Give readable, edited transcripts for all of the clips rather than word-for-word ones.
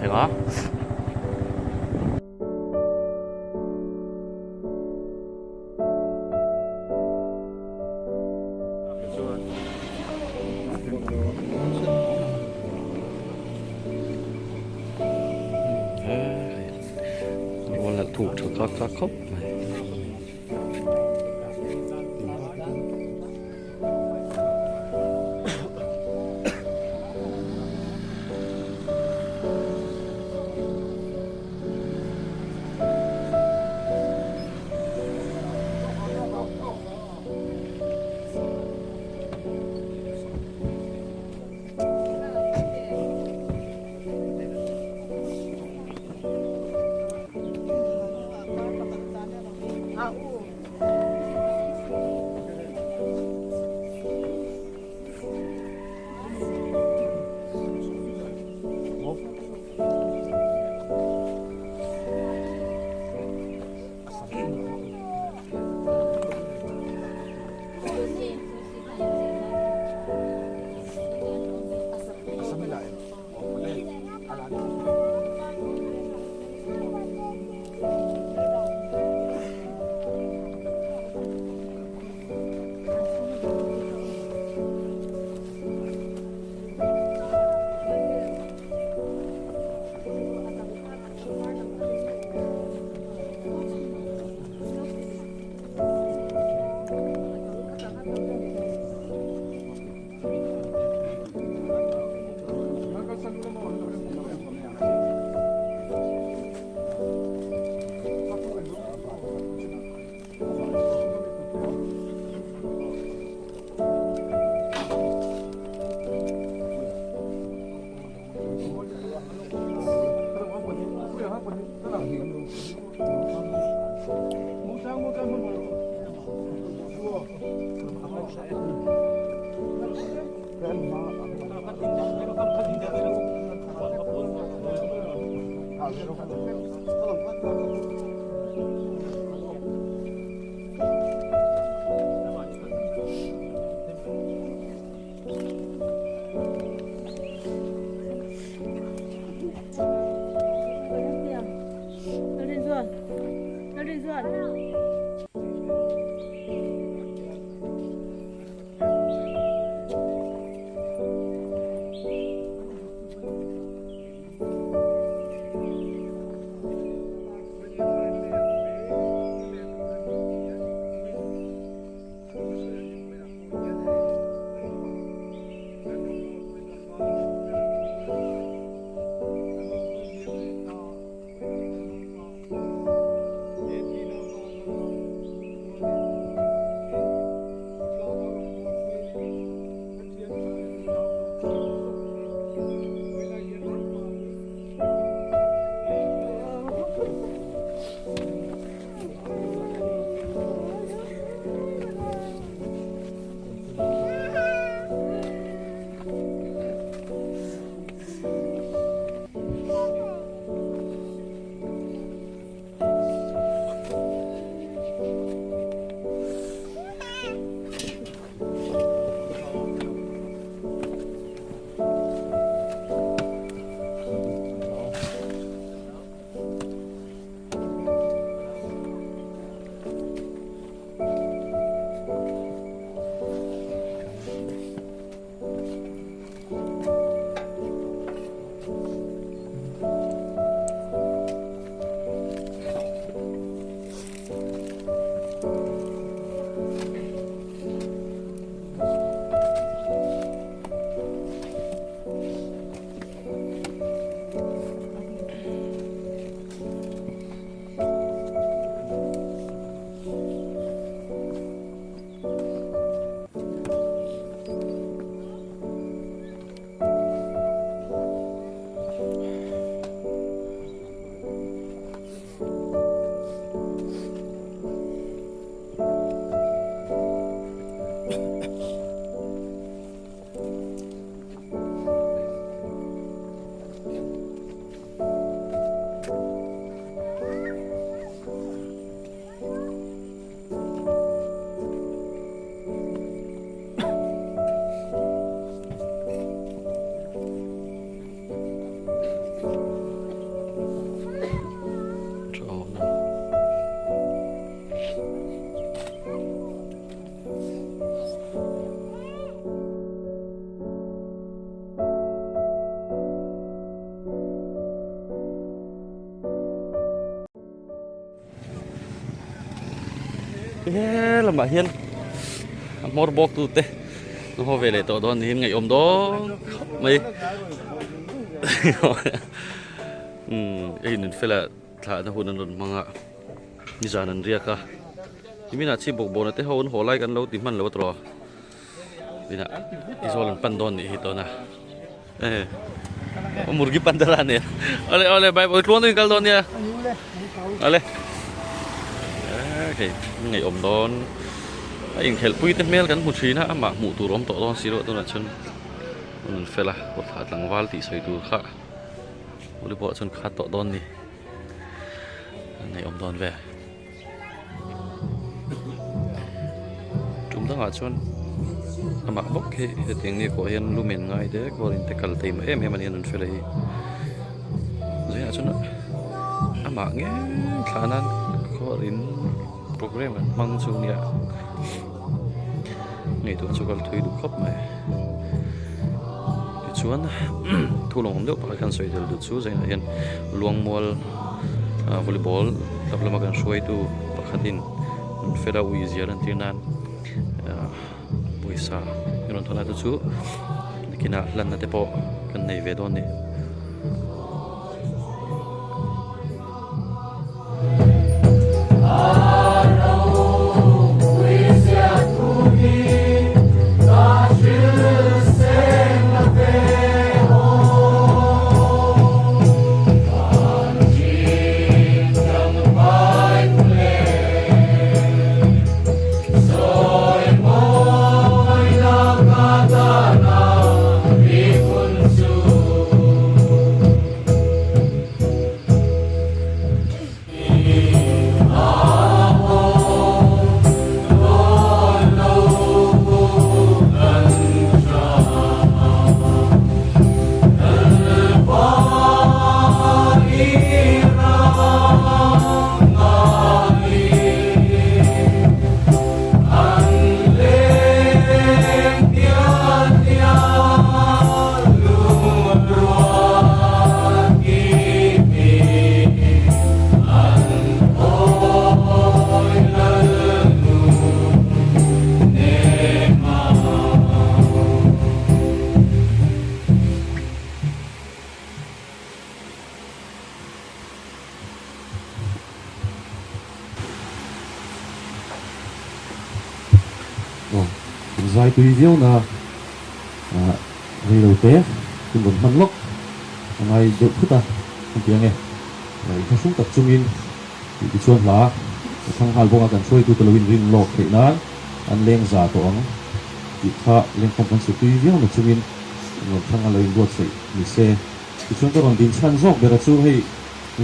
Thleng a. Rual a thuk tha kha kha khawp mai. lamah hian a hmawr bawk tu te an haw ve leh tawh dawn niin ngaihawm dawn khawp mai umm hei nunfela thlahna hun an rawn hmang a nizan an riak a niminah chhip bawk bawhna te ho an haw lai kan lo ti hman lo a tawh inah Aizawl an pan dawn nih hi tawna eh murgi pandala nen awle awle bye bye tluang deuhin kal dawn nia awle hei ngaihawm dawn a inkhelh pui te hmel kan hmu thin a amah hmuh tur awm tawh dawn si loh tunah chuan an rawn fel a kawtthah tlangval tih sawi tur kha volleyball ah chuan khat tawh dawn ni an ngaihawm dawn ve. Tum dangah chuan amah bawk hi hetiang ni pawh hian lumen ngai dek rualin te kal thei em em a ni a nunfela hi zingah chuan amah ngei thlah nan khuarin programme an hmang chu nia ngaihtuah chu kal thui duh khawp mai tichuan thu lawmawm deuh pakhat khan sawi tel duh chu zingah hian luangmual volleyball club lama kan hruaitu pakhatin fela ui zia lan tir nan pawisa a rawn thawn a chu chu nakinah hlanna te pawh kan nei ve dawn a ni. Aw, kan zai tui viau na rei lo te hun rawn hman lawk a ngai deuh phut a, kan ti ange inthlahrung tak chungin tih tichuan hla ka thlang nghal bawk a, kan hruaitute lo inrin lawk theih nan an leng za tawh ang tih kha lengkhawm kan su tui viau na chungin an rawn thlang a lo inbuatsaih ni se. Tichuan ka rawn din chhan zawk ber a chu hei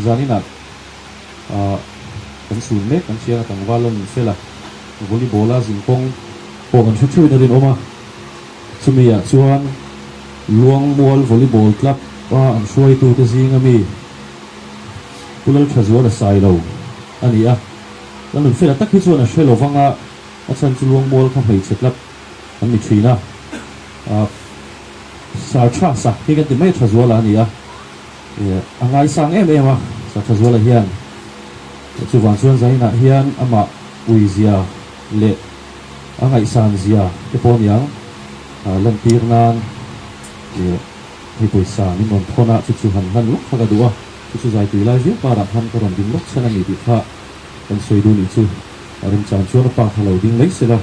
zaninah kan chhun mek kan hria a tlangval a nun fel a, volleyball a zin kawng pawh kan hre theuhin a rinawm a, chumi ah chuan Luangmual Volleyball Club a an hruaitute zinga mi Pu Lalthazuala Sailo a ni a, la nun fela tak hi chuan a hre lo vang a, a chhan chu Luangmual kha hmeichhe club an ni thin a, Sir Tha hi kan ti mai Thazuala a ni a. A ngaisang em em a, Sathazuala hian chuvang chuan Zainah hian amah uizia leh a ngaihsan zia te pawh aniang lantir nan hei pawisa min rawn thawn a, chu chu han hlan lawk kha ka duh a, chu chu zaitui lai viau karah khan ka rawn ding lawk chhan a ni tih kha kan sawi duh nih chu a remchang chuan a pa kha lo ding mai se la.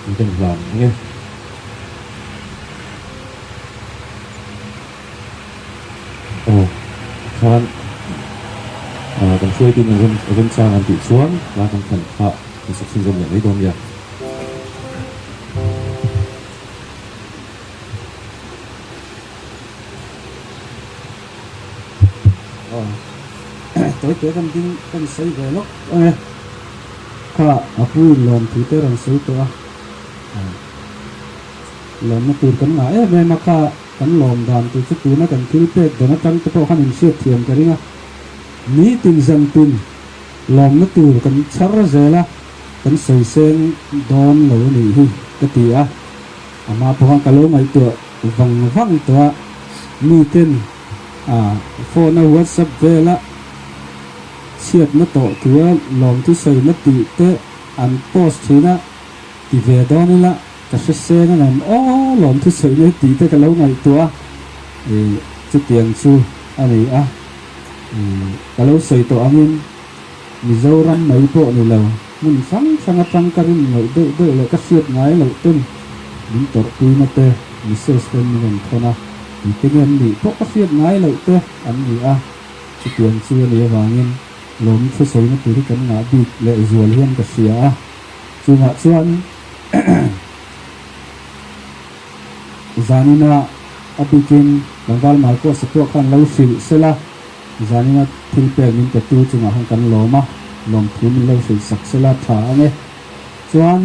An kan hlan ang e. Aw khan kan hruaitu in rem remchang an tih chuan la kan khan kha kan sak chhunzawm leh mai dawn nia. Aw tawi te kan ding kan sawi ve lawk ang e. Kha a pu in lawm thu te rawn sawi tawh a, lawmna tur kan ngah em em a, kha kan lawm dan tur chu tuna kan thil pek dawn atang te pawh khan inhriat thiam ka ring a, nitin zan tin lawmna tur kan chhar zel a, kan sawi seng dawn lo a nih hi ka ti a, a hma pawh khan ka lo ngaihtuah vang vang tawh a, miten phone a whatsapp vela. Chhiatna tawh tura lawmthu sawina tih te an post thin a, ti ve dawn ila ka hre seng a ngam aw lawmthu sawina hi tih te ka lo ngaihtuah a, ih chutiang chu a ni a, ih ka lo sawi tawh angin Mizoram mai pawh ni lo, hmun hrang hrang atang ka rin loh deuh deuh leh ka hriat ngai loh ten min tawrhpuina te message ten min rawn thawn a, tute nge an nih pawh ka hriat ngai loh te an ni a. Chutiang chu a nih avangin lawm thusawina tur hi kan ngah bik leh zual hian ka hria a, chungah chuan zanina a bikin tlangval Marco Satua khan lo hrilh sela, zanina thil pek min petu chungah khan kan lawm a, lawmthu min lo hrilh sak sela tha ang e. Chuan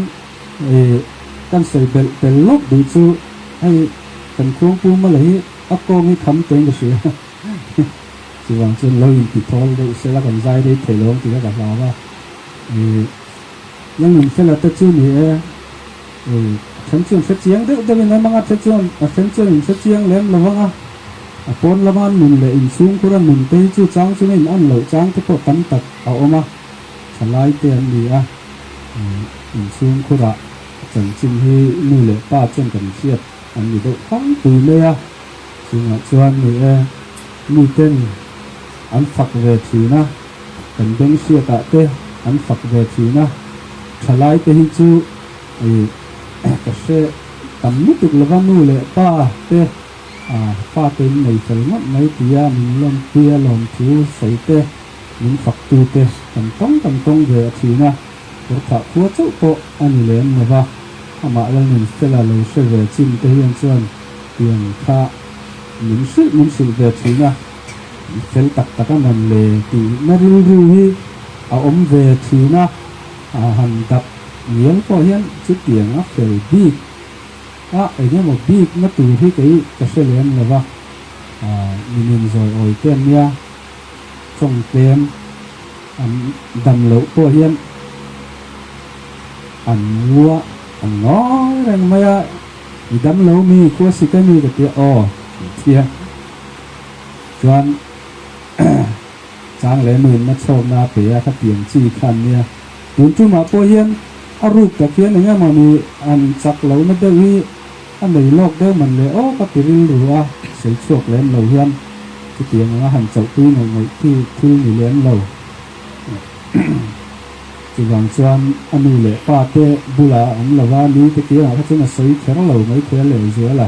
kan sawi belh tel lawk duh chu hei kan khuangpu mawle hi a kawng hi kham tein ka hria. Chuvang chuan lo inti thawl deuh sela kan zai rei thei lo ang tih kha ka hlau a. Ih Lalnunfela te chu ni e, ih a then chuan hre chiang deuh deuh in awm ang a, a then chuan a then chuan in hre chiang lem lo ang a. A pawn lama an nun leh inchhungkhur a nun te hi chu chang chunga in an loh chang te pawh tam tak a awm a, thalai te an ni a. Ih inchhungkhurah chanchin hi nu leh pa chuan kan hriat an ni deuh tlangpui mai a. Chungah chuan ni e, miten an fak ve thin a, kan beng hriatah te an fak ve thin a, thalai te hi chu ih ka hre tam lutuk lova nu leh pa te fate in nei fel ngawt mai tia min lawmpui a lawmthu sawi te min fak tu te kan tawng kan tawng ve a thin a, kawrthah khua chauh pawh a ni lem lova, amah Lalnunfela lo hre ve chin te hian chuan Tiang kha min hrilh min hrilh ve thin a, i fel tak tak a man le tih na rilru hi a awm ve thin a, a han dap ngial pawh hian chutiang a fel bik a eng emaw bik na tur hi kei ka hre lem lo va, mi nun zawi awi te an nia, tawng tlem an dam loh pawh hian an ngua an ngawi reng mai a. I dam lo mi khua sik a mi ka tia aw tih thia chuan chang leh nuin na chhawkna a pe a kha tiang chi khan nia tun tumah pawh hian a ruk tak hian eng emaw ni an chak lo na deuh hi a nei lawk deuh man leh aw ka ti rilru a sawi chhuak lem lo hian chutiang anga han chauhpui ngaih ngaih khi thil ni lem lo. Chuvang chuan a nu leh pa te bulah a awm lo va, ni te kiangah kha chuan a sawi kher lo mai thei a lehzual a,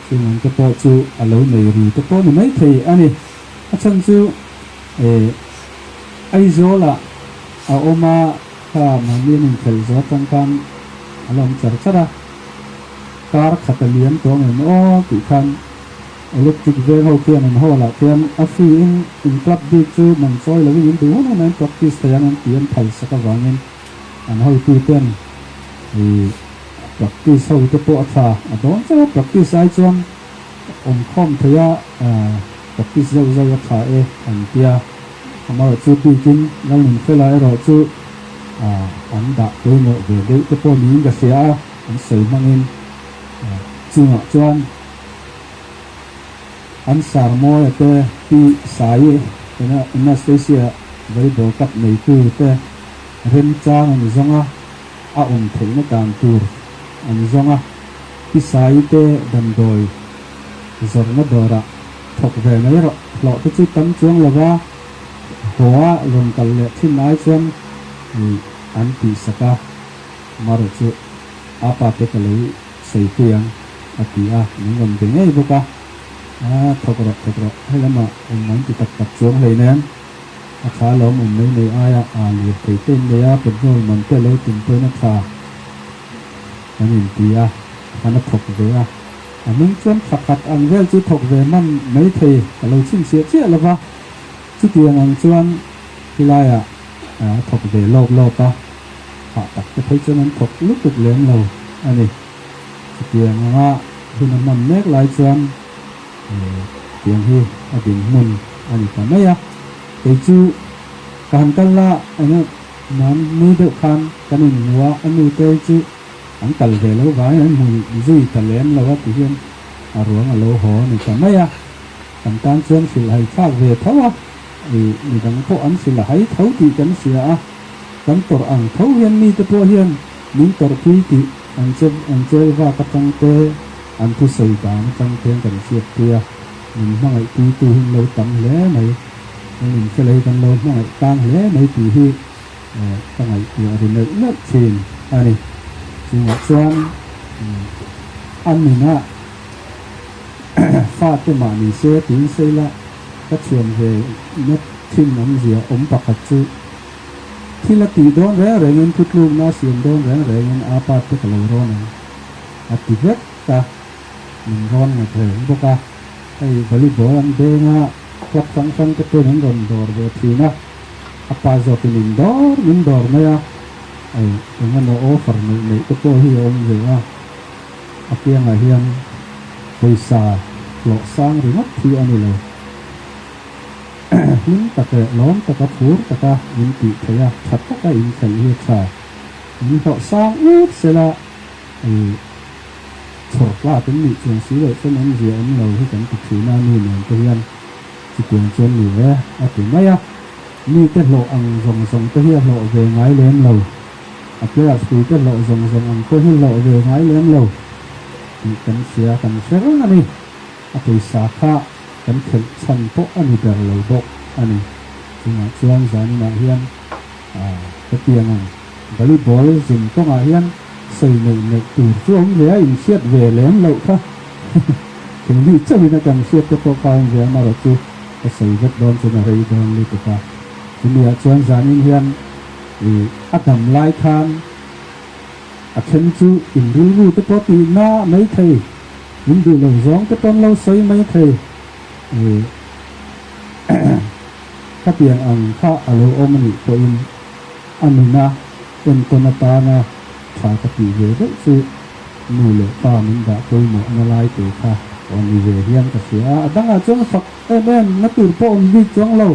chung ang te pawh chu a lo nei ru te pawh ni mai thei a ni. A chhan chu eh Aizawlah a awm a, kha mahni an inkhelh zawh atang khan a la awm char char a, kar khat a liam tawh ang em aw tih khan Electric veng ho khian an hall ah khian a free in in club bik chu man chawi lo in in duh hun hun a in practice thei ang an tih an phal sak avangin an hotu ten ih practice ho te pawh a tha a dawn chauh a practice ai chuan awm khawm thei a practice zauh zauh a tha e an tia amaherawh chu bikin Lalnunfela erawh chu an dah pawimawh ve deuh te pawh niin ka hria a an sawi hmangin chungah chuan. An sar mawia te Pi Saii ena Anastasia volleyball cup neitu te remchang an zawng a, a awm theihna dan tur an zawng a. Pi Saii te damdawi zawrhna dawrah thawk ve mai rawh. Hlawh te chu tam chuang lova haw a rawn kal leh thin ai chuan an tihsak a, marawh chu a pa te ka lo Saipui ang, a ti a, min rawn be ngei bawk a. A, thawk rawh, thawk rawh, he lamah awm an ti tak tak chuang hleinem. A tha lawm awm mai nei aia a lir thei te in nei a, petrol man te lo tum pawhin a tha kan in ti a, khan a thawk ve a. A hming chuan thla khat ang vel chu thawk ve hman mai thei ka lo chhinchhiah chiah lo va, chutiang ang chuan khilaiah a thawk ve lawk lawk a. Hah tak te phei chuan an thawk lutuk lem lo a ni. Chutiang anga hun a hman mek lai chuan tiang hi a dinhmun a ni ta mai a. Kei chu ka han kal la eng nan ni deuh khan kan inhmu a, a nu te chu an kal ve lo vangin an hmu zui ta lem lo a ti hian a ruang a lo haw a ni ta mai a. Kan tan chuan hrilh hai thlak ve tho a. I midang pawh an hrilh a hai tho tih kan hria a, kan tawrh ang tho hian mite pawh hian min tawrhpui tih an che an chel vak atang te, an thusawi dan atang te kan hriatpui a, min hmangaihpuitu hi an lo tam hle mai, kan infel hi kan lo hmangaih tang hle mai tih hi ka ngaihtuah ri melh melh thin a ni. Chungah chuan a nunah fate mah ni se tiin sawi la. Ka thiam ve na thin awmzia awm pakhat chu thil a tih dawn reng rengin thutlukna a siam dawn reng rengin a pa te ka lo rawn ang a ti vek a, min rawn ngawt reng bawk a. Hei volleyball an beng a, club hrang hrang te pawhin an rawn dawr ve thin a, a pa zawkin min dawr min dawr mai a, hei eng emaw offer neih neih te pawh hi a awm ve a. A kiangah hian pawisa hlawh sang ringawt hi a ni lo. Hlim tak leh lawm taka phur taka in tih theih a, tha taka in khelh hi a tha. In hlawh sang ut sela i chhawr tlak in nih chuan si loh chuan awmzia awm lo hi kan ti thin a, nu nen te hian chutiang chuan ni e a ti mai a. Mite hlawh ang zawng zawng te hi a hlawh ve ngai lem lo. A players puite hlawh zawng zawng ang pawh hi hlawh ve ngai lem lo tih kan hria, kan hre reng a ni. A pawisa kha kan khelh chhan pawh a ni ber lo bawk a ni. Chungah chuan zaninah hian hetiang ang volleyball zin kawngah hian sawi neih neih tur chu awm ve a, inhriat ve lem loh kha keini chauhin a kan hriat te pawh kha awm ve a, amaherawhchu ka sawi vek dawn chuan a rei dawn lutuk a. Chumi ah chuan zanin hian I a dam lai khan a then chu in rilru te pawh tih na mai thei, in duh lo zawng te pawh an lo sawi mai thei. I khatiang ang kha a lo awm a nih pawhin a nuna entawn atana tha ka tih ve deuh chu nu leh pa min dah pawimawh na lai te kha aw ni ve hian ka hria a, a dangah chuan fak em em na tur pawh awm bik chuang lo.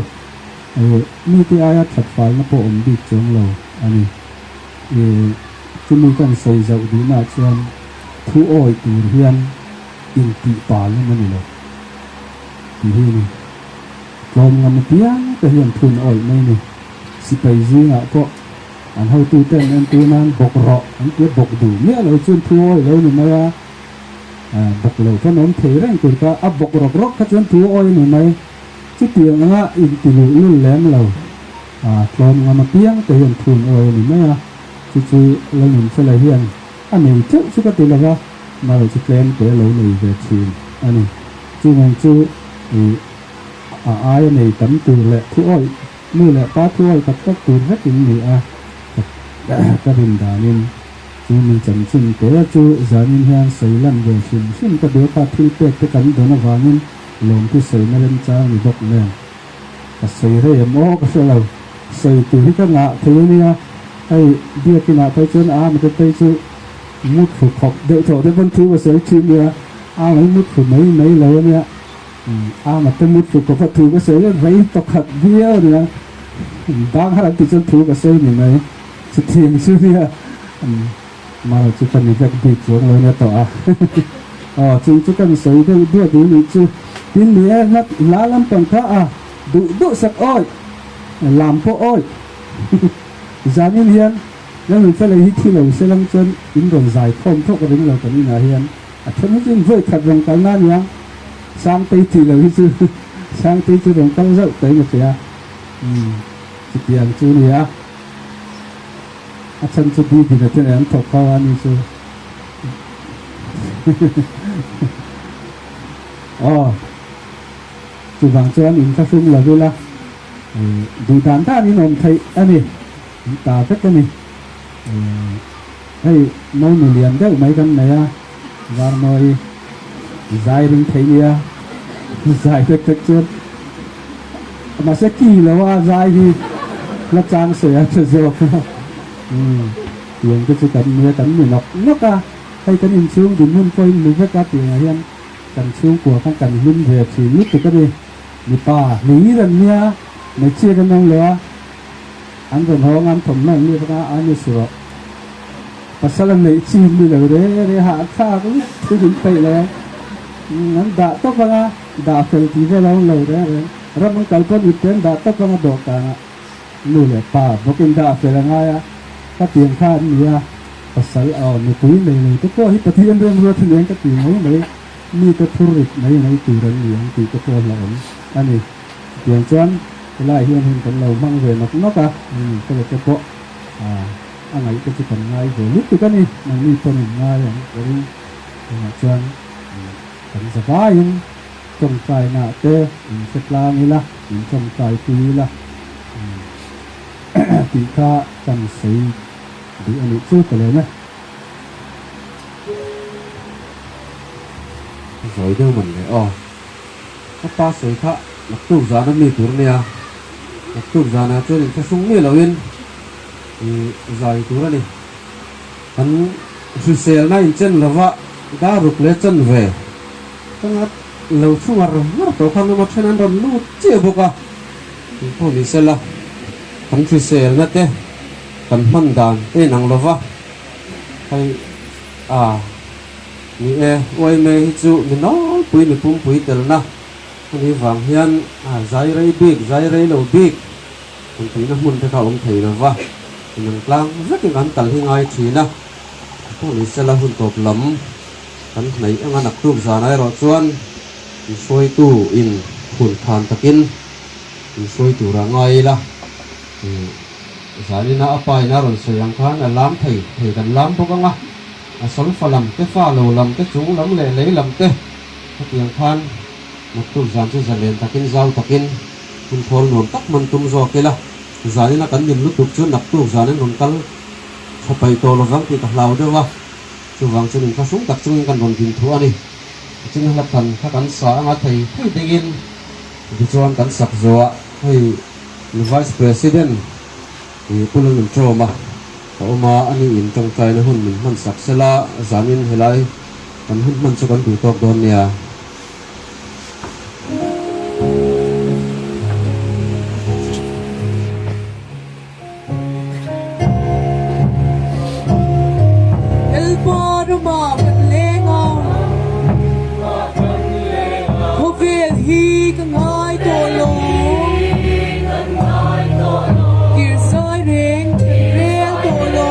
Ih, mite aia that faina pawh awm bik chuang lo a ni. Ih, chumi kan sawi zauh duhnaah chuan thu awi tur hian intih pal em a ni lo tih hi a ni. Tlawm ngam apiang te hian thun awih mai a ni. Sipai zingah pawh an hotute an entir nan bawk rawh an tia bawk duh miah lo chuan thu awih lo ni mai a, bawk lo khan awm thei reng tur kha a bawk rawk rawk kha chuan thu awih a ni mai. Chutiang anga inti luh lul lem lo, tlawm ngam apiang te hian thun awi a ni mai a, chu chu Lalnunfela hian a nei teuh chu ka ti lo va, marawh chu tlem te a lo nei ve thin a ni. Chuvang chu i a aia nei tam tur leh thu awih, nu leh pa thu awih tak tak tur vek in ni a, ka rin danin chu mi chanchin te chu zanin hian sawi lan ve hrim hrim ka duh a, kha thil pek te kan dawn avangin Lawmtu sawina remchang ni bawk nen ka sawi rei em aw ka hre lo, sawi tur hi ka ngah thei a nia, hei biakinah phei chuan a mate phei chu mut thlu khawp deuh tawh te pawn thu ka sawi thin nia, a mai mut thlu mai mai lo a nia, a mate mut thlu khawp a thu ka sawi hian rei tawkhat viau a nia, bang har an tih chuan thu ka sawi ni mai, chutiang chu nia. Mara chu ka ni vek bik chuang lo nia tawh a. Aw chung chu kan sawi deuh duah duh nih chu. Tin ni e hla hla lampang kha a duh duh sak awih lam pawh awih. Zanin hian Lalnunfela hi thi lo se lang chuan in rawn zai khawm thawk a ring lo kan inah hian a then hi chu in vawi khat rawn kal na nia Sangtei tih lo hi chu Sangtei chu rawn kal zauh ta in a hria. Umm chutiang chu nia. A chhan chu Bibina te nen an thawk kho a ni chu. Aw, chuvang chuan in thlahrung lo ila, duh dan dan in awm theih a ni, in ta vek a ni. Hei monu lian deuh mai kan nei a, Varmawi zai ring thei nia, zai vek vek chuan mahse ki lo a zai hi hla chang sawi a tha zawk a, umm tiang te chu kan nia kan ni nawk nawk a, hei kan inchhung dinhmun pawhin hmu vek a tiangah hian kan chhungkua khan kan hlim ve thin lutuk a ni, mipa hlir an nia hmeichhia kan awm lo a, an rawn hawng a an thawmhnaw an lut a an ni suh rawh. Pasal a neih chi mi lo re re hahthlak lutuk in peih lo a, an dah tawp ang a, dah fel tih vel a awm lo reng reng. Ram an kal pawn ipte an dah tawp anga dawhkanah nu leh pa bawkin dah a fel a ngai a, ka tiang kha an ni a, pasal aw nupui nei lo te pawh hi Pathian remruat hi nen ka ti mai mai, mite phurrit mai mai tur an ni ang tih te pawh hlauhawm a ni. Chutiang chuan helaiah hian hun kan lo hmang ve nawk nawk a, fela te pawh a ngaih te chu kan ngai ve lutuk a ni, nangni pawn in ngai ang ka ring. Tunah chuan kan za vaiin tawngtainaah te in hre tlang ila, in tawngtai pui ila tih kha kan sawi duh a nih chu ka lawm e. Zawi deuh man le aw. Ka pa sawi kha naktuk zana mi tur nia, naktuk zanah chuan inthlahrung mi loin i zai tur a ni. Kan hriselna inchen lova dar ruk leh chan ve ka ngat lo thu ngar ngar tawh khan awm a then an rawn lut chiah bawk a, engpawh ni sela kan hriselna te kan hman dan te inang lova hei a ni e, uaime hi chu mi nawlpui mi pumpui telna a nih vang hian zai rei bik zai rei lo bik Kan tuihna hmun te kha a awm thei lo va, inang tlang vekin kan kal hi ngai thin a, pawh ni sela hun tawp lam kan hnaih anga naktuk zan erawh chuan inhruaitu in hun khan takin inhruai tura ngai ila, zanina a pa in a rawn sawi ang khan a lam thei thei kan lam bawk anga, a solfa lam te, fa lo lam te, chung lam leh lei lam te khatiang khan naktuk zan chu zalen takin zau takin. Hun thawl nuam tak hman tum zawk ila, zanina kan nim lutuk chu naktuk zan an rawn kal tha paih tawh lovang tih ka hlau deuh a, chuvang chuan inthlahrung tak chungin kan rawn din thuah a ni. Tichin hla than kha kan sa anga thei thei dingin tichuan kan sak zawh ah hei Vice President i Pu Lalnunṭawma ka awm a, ani in tawngtaina hun min hman sak sela zanin helai kan hun hman chu kan duh tawk dawn nia. Elba ramah kan leng a, khawvel hi ka ngai tawh lo. Kir zai reng kan rel tawh lo.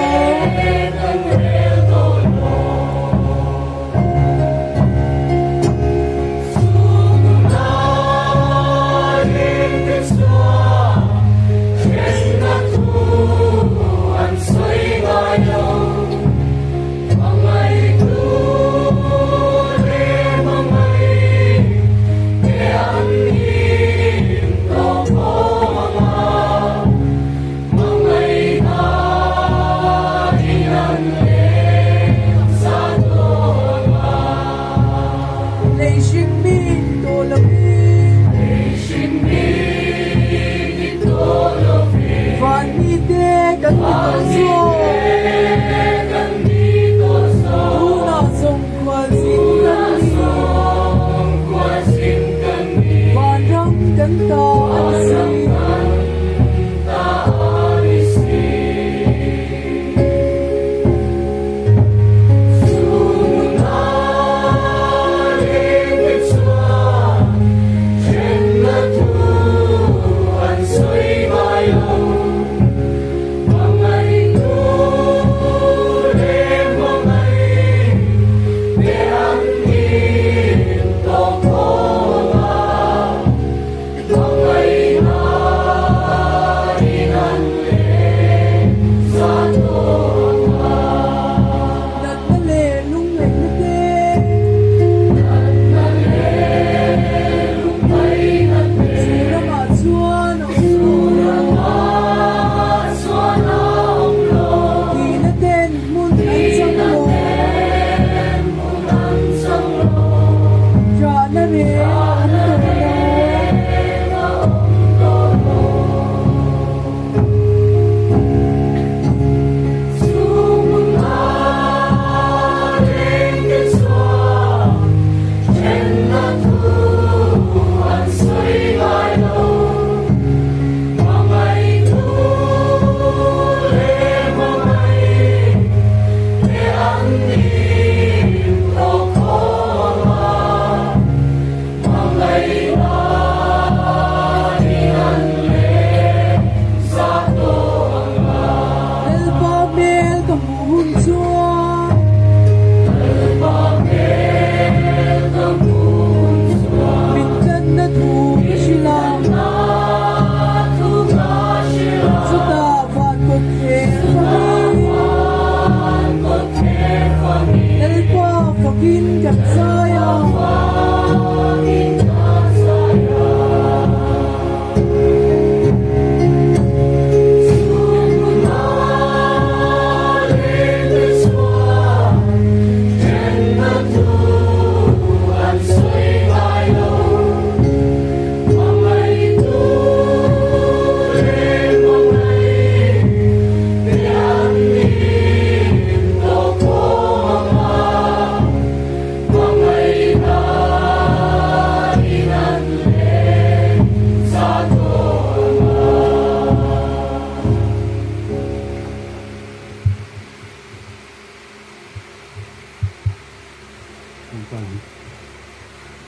tawngtai ang.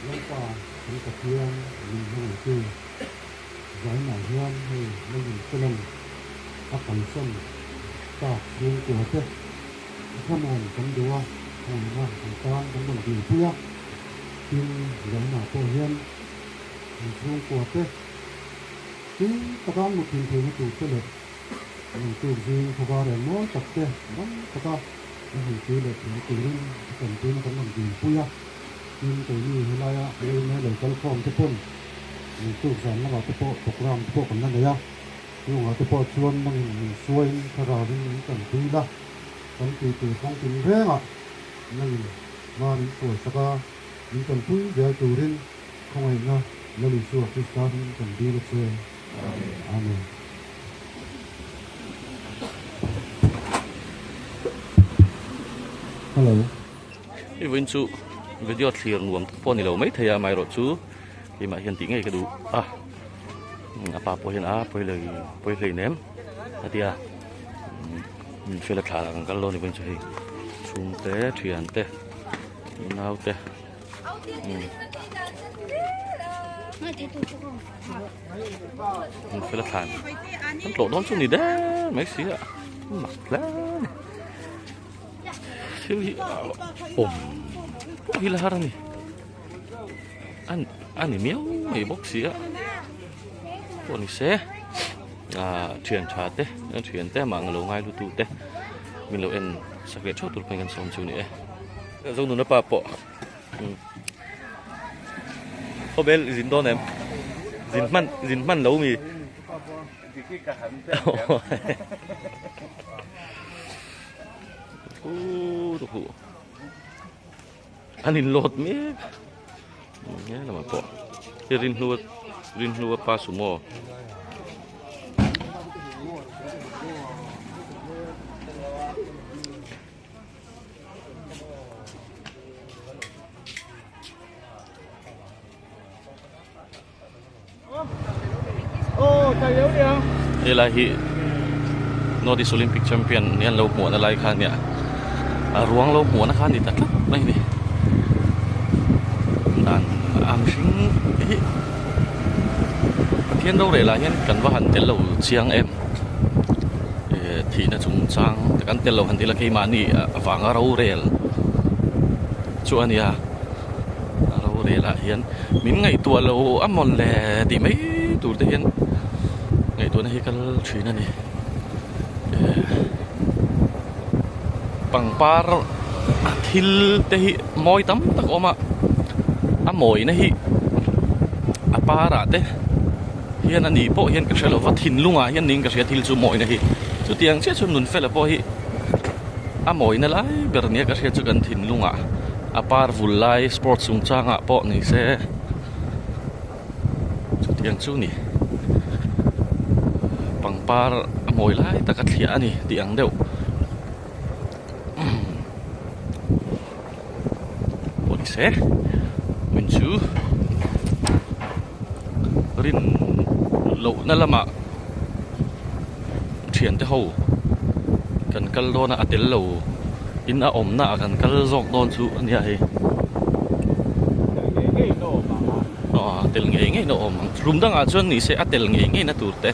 Lalpa kan Pathian min hmangaihtu zainah hian hei Lalnunfelan a kalsan tak chhungkua te a thlamuan kan duh a, hmangaihna kan tan kan rawn dilpui a, tin zainah pawh hian kan chhungkua te tui taka an muthin theihna tur te leh Lungtuk zing khawvar eng mawi tak te dam taka a hmuhpui leh theihna turin a tanpuina kan rawn dilpui a. Tin, keini helaia yma lo kal khawm te pawn lungtuk zan lamah te pawh programme te pawh kan la nei a. Chungah te pawh chuan nangin min suaiin thlarauin min tanpui la, kan tih tur kawng tin rengah nangin hma min hruaisak a, min tanpui zel turin khawngaihna Lal Isua Krista hmingin kan dil a che. Amen. Hello. Hei vawiin chu video thlir nuam tak pawh a ni lo maithei a amaherawhchu keimah hian tih ngei ka duh a a pa pawh hian a pawi hlei pawi hlei nem a ti a min fela thla kan kal dawn ni vawiin chu hei chhungte thiante naute. Fel a thlan an tlawh dawn chu ni der mai si a mak hle a ni thil hi awm pawh hi la har a ni a ni miau mai bawk si a pawh ni se ah thian tha te thian te mah ang lo ngai lutu te min lo en sak leh theuh tur pawhin kan sawm chu a ni e. Zonuna pa pawh khawbel zin dawn em zin hman zin hman lo mi an in lawt mek nge lamah pawh hi rinhnu rinhnu a pa sumo. Helai hi North East Olympic Champion ni an lo hmuahna lai kha ania a ruang lo hmuahna kha a ni ta tlat mai a ni dan a mihring hi Pathian rorel ah hian kan va han tel lo chiang em. Thihna chungchang te kan tel lo han ti ila keimahni avanga rorel chu a nia a rorel ah hian min ngaihtuah lo a mawn le tih mai tur te hian ngaihtuahna hi kal thin a ni pangpar thil te hi mawi tam tak a awm a a mawina hi a parah te. Hian a ni pawh hian ka hre lo va, thinlungah hian niin ka hria thil chu mawina hi. Chutiang chiah chuan Nunfela pawh hi a mawina lai ber nia ka hriat chu kan thinlungah a par vul lai sports chungchangah pawh ni se chutiang chu ni. Pangpar a mawi lai tak a thliah a ni tih ang deuh. Pawh ni se hmun chu rin lohna lamah thiante ho kan kal dawn a a tel lo in a awmna ah kan kal zawk dawn chu a nia hei aw tel ngei ngei na awm ang rum dangah chuan ni se a tel ngei ngei na tur te.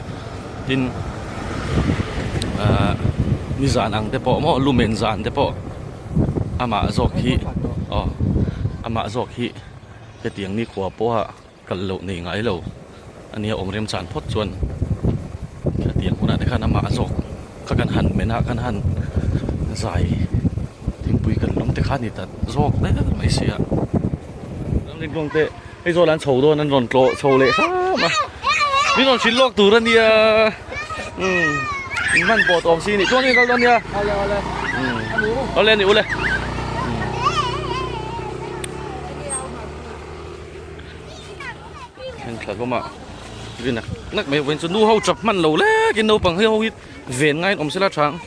Tin, ahh nizan ang te pawh maw lumen zan te pawh amah zawk hi aw amah zawk hi hetiang nikhua pawha kal loh nei ngai lo a nia awm remchan phawt chuan hetiang hunah te khan amah zawk kha kan han men a kan han zai thingpui kan lum te kha a ni ta zawk hle mai sia. Hei zawl an chho dawn an rawn tlawh chho leh hram a min rawn hrilh lawk tur a nia umm in hman pawh tawm si ni chuan in kal dawn nia umm awle ani ule thleng thla hlawm a ri nak nak mai vawiin chu nu ho chap hman lo lek in naupang ho hi ven ngaiin awm sela tha ang.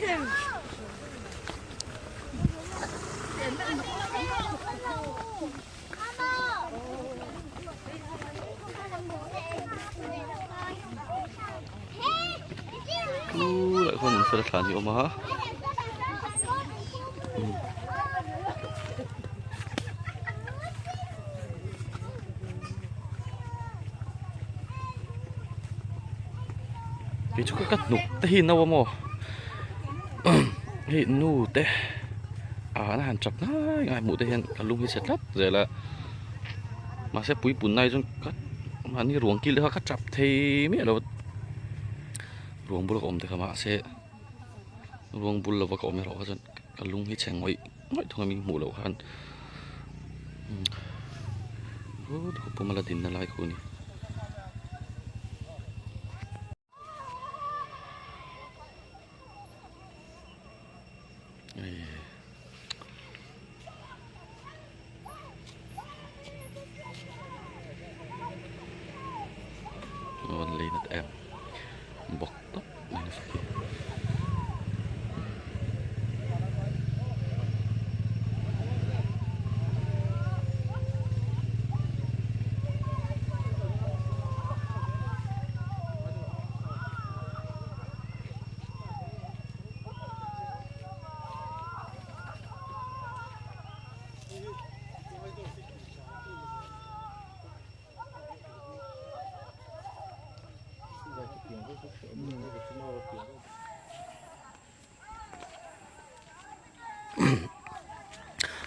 Tulai khuan fel thlan hi a awm a Kei chu ka hnuk te hi no a maw hei nu te ah an han chap ngai ngai hmuh te hian ka lung hi chhe tlat zel a mahse puipun na hi chuan ka mahni ruang kil te kha ka chap thei miah lo a ruang bula ka awm te kha mahse ruang bul lova ka awm erawh kha chuan ka lung hi chhe ngawih ngawih thung a mi hmuh loh khan puma la dinna lai khu a ni.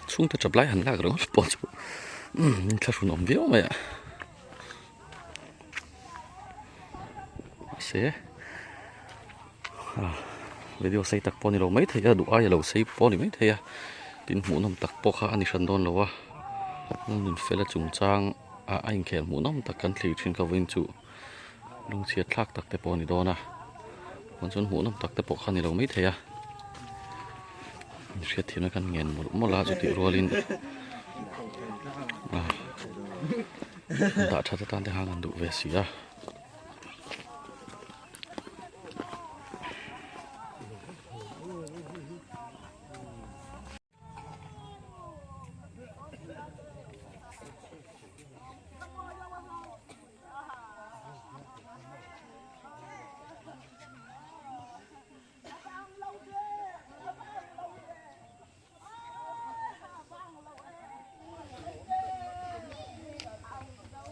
Chhungte tap lai han lak ringawt pawh chu inthlahrun awm viau mai a mahse video sei tak pawh a ni lo maithei a duh aia lo sei pawh a ni maithei a tin hmuhnawm tak pawh kha a ni hran dawn lo a Lalnunfela chungchang ah a inkhel hmuhnawm tak kan thlir thin kha vawiin chu. Lungchhiat thlak tak te pawh a ni dawn a chuan chuan hmuhnawm tak te pawh kha a ni lo maithei a hriatthiamna kan ngen mawlh mawlh a chutih rualin ah dah that atan te khan an duh ve si a.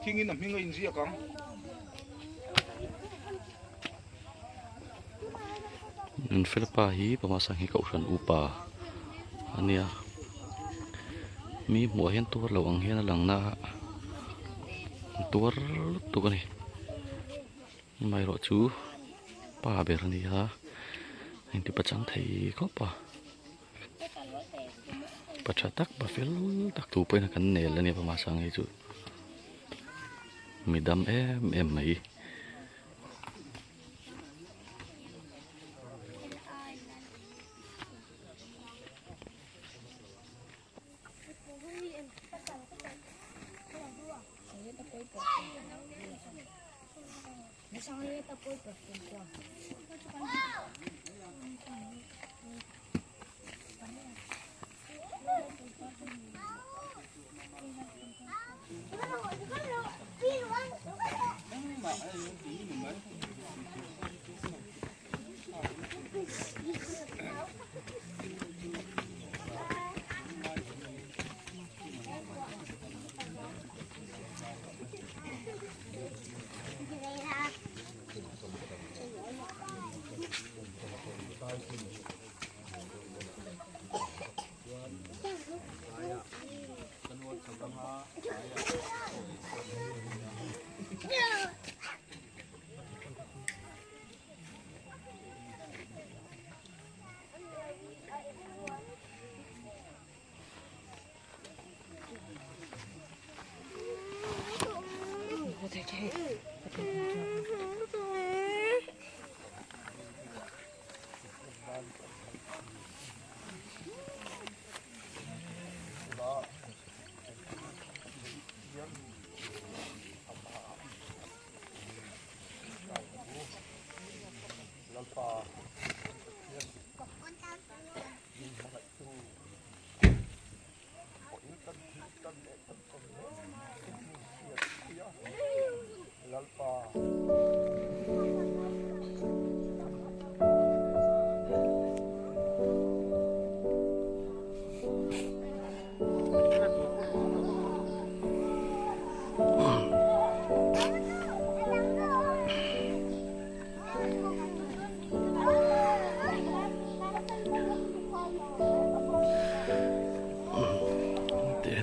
Thingin a hming a inziak ang. Nunfelpa hi Pawmasang hi Kohhran upa a nia mi hmuh ah hian tuar lo ang hian a lang na a tuar lutuk a ni amaherawh chu pa ber a ni a engti pachang thei khawp a pa tha tak pa fel tak thu pawhin kan nel a nia Pawmasang hi chu mi dam em em mai.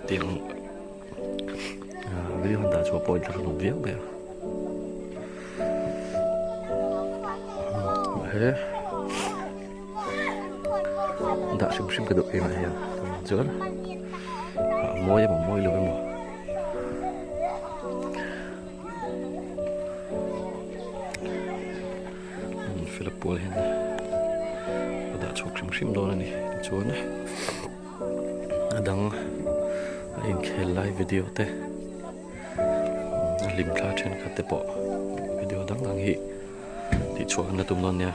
Hetiang video han dah chhuah pawh inthlahrunawm viau mai a. He dah hrim hrim ka duh keimah hian chuan a mawi emaw mawi lo emaw. Fela pual hian a dah chhuak hrim hrim dawn a ni tichuan a dang a inkhel lai video te a hlim thla thenkhat te pawh video dang dang hi tih chhuah an la tum dawn nia.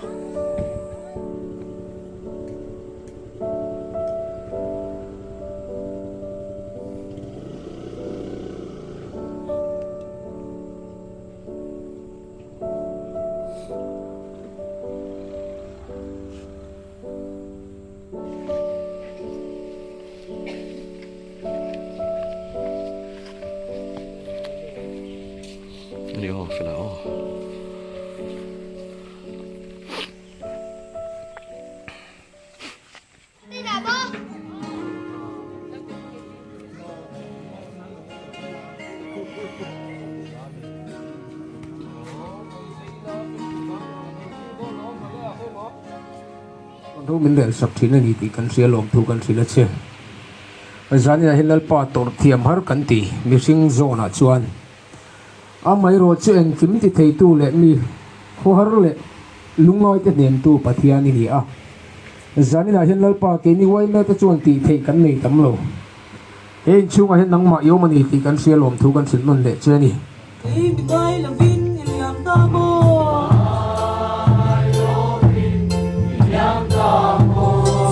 Ni aw fela aw. Thu min rel sak thin a ni tih kan hria lawm thu kan hrilh a che. Zaninah hian Lalpa tawrh thiam har kan ti mihring zawnah chuan amaherawh chu engkim ti theitu leh mi khawhar leh lungngaite hnemtu Pathian i ni a. Zaninah hian Lalpa keini uaime te chuan tih theih kan nei tam lo. He inchhungah hian nangmah i awm a ni tih kan hria lawm thu kan hrilh nawn leh che a ni. Kei mi ngai lovin i liam ta maw?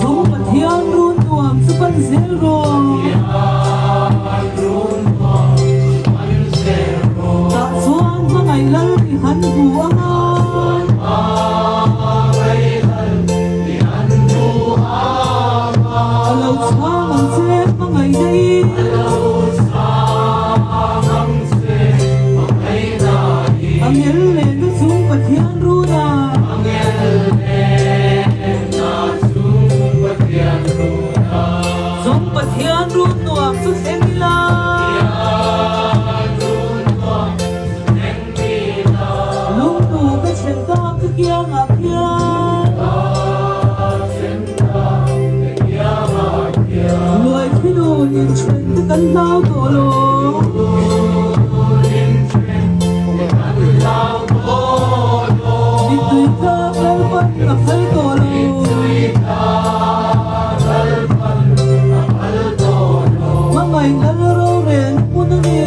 Chung Pathian run nuam chu pan zel rawh. Tah chuan hmangaih lal i han hmu ang a. A lo chhang ang che hmangaih daih. A ngel leh na chung Pathian run a. Chung Pathian run nuam chu thleng ila. Lungtu ka chhen tak ka kiangah khian Luai thinun inthen te kan hlau tawh lo. Mittui tlak Lalpan a phal tawh lo. Hmangaih Lal rorel hmun a ni.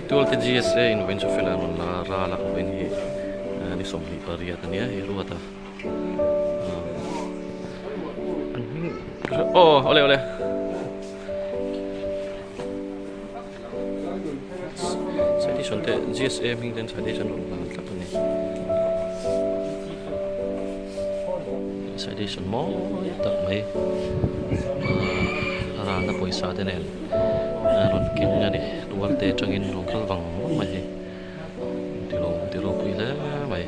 Tualte GSA in vawiin chu fel a rawn la ral a vawiin hi ni 28 a nia hei ruat a an hming aw awle awle citation te GSA hming ten citation rawn la tlat a ni citation mawi tak mai a ralna pawisa te nen a rawn keng a ni tual te atangin rawn kal vang vang mai hei tilo ti ropui hle mai.